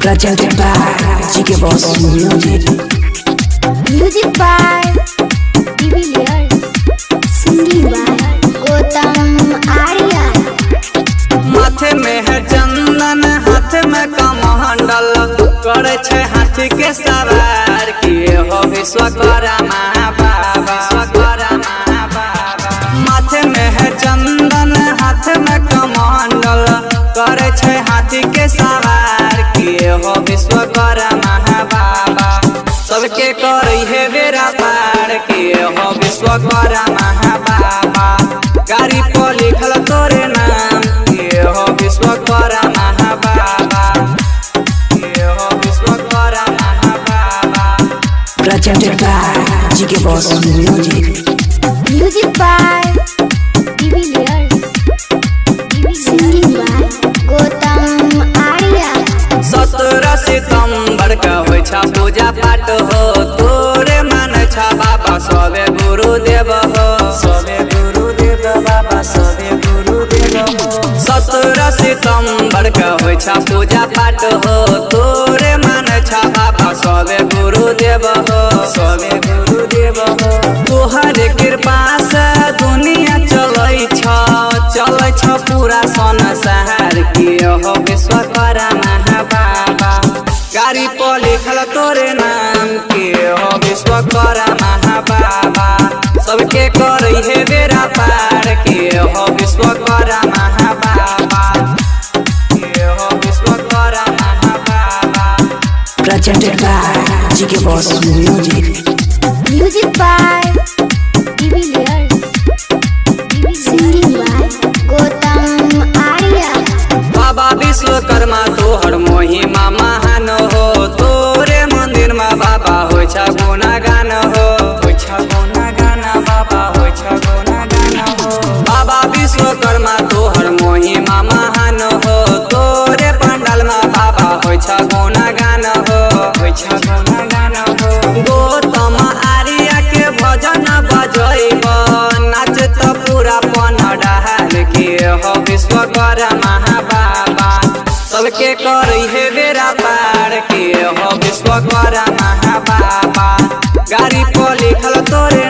Presented by GK Boss Music. Music by De Villiers. Singing by Gautam Arya. माथे में है चंदन, हाथ में कमंडल, करे छे हाथी के सवार के हो विश्वकर्मा बाबा। विश्वकर्मा बाबा। माथे में है चंदन, हाथ में कमंडल, करे छे हाथी के सवार के हो विश्वकर्मा बाबा। सबके करे है बेरा पार के हो विश्वकर्मा बाबा। गाड़ी पर लिखल तोरे नाम के हो विश्वकर्मा बाबा। के हो विश्वकर्मा बाबा। Presented by GK Boss Music. Music by De Villiers. Singing by Gautam Arya. 17 सितंबर का होइ छा पूजा पाठ हो, तोरे मान छा बाबा सबे गुरुदेव हो। सबे गुरुदेव बाबा, सबे गुरुदेव हो। 17 सितंबर का होइ छा पूजा पाठ हो, तोरे मान छा बाबा सबे गुरुदेव हो। सबे गुरुदेव हो। तोहर कृपा से दुनिया चलै छ, चलै छ पूरा संसार के हो विश्वकर्मा बाबा। गाड़ी पर लिखल तोरे नाम के हो विश्वकर्मा बाबा। सबके करे है बेरा पार के हो विश्वकर्मा बाबा। के हो विश्वकर्मा बाबा। Presented by GK Boss Music. Music by De Villiers. Singing by Gautam Arya. बाबा विश्वकर्मा तोहर महिमा महान हो, तोरे मंदिर में बाबा होइ छ गुणगान हो। होइ छ गुणगान बाबा, होइ छ गुणगान हो। बाबा विश्वकर्मा तोहर महिमा महान हो, तोरे पंडाल में बाबा होइ छ गुणगान हो। होइ छ गुणगान हो। गौतम आर्य के भजन बजैब, नाच त पूरा पन डाल के हो विश्वकर्मा बाबा। सबके करे है बेरा पार के हो विश्वकर्मा बाबा। गाड़ी पर लिखल तोरे